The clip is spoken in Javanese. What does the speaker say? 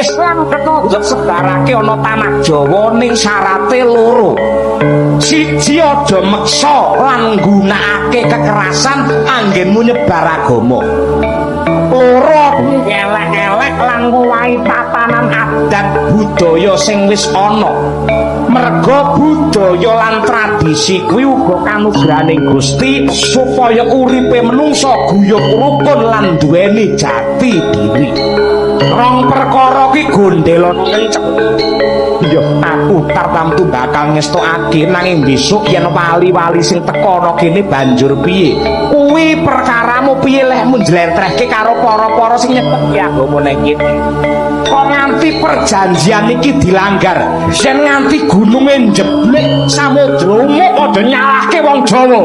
Islam kena sebarake ana tanah Jawa ning syarate loro. Siji, aja meksa lan nggunakake kekerasan anggenmu nyebar agama. Loro, elek-elek lan ngowahi tatanan adat budaya sing wis ana. Merga budaya lan tradisi kuwi uga kanugrahaning Gusti supaya uripe menungsa guyub rukun lan duweni jati diri. Rong perkara kuwi gondelana kenceng. Ya, aku tartamtu bakal ngestokake, nanging besok yen wali-wali sing teka ana kene banjur piye? Kuwi perkaramu piye lehmu njlentrehke karo para-para sing nyepeti agama nang kene. Kok nganti perjanjian iki dilanggar? Yen nganti gununge njeblek, samudra umuk, aja nyalahke wong Jawa.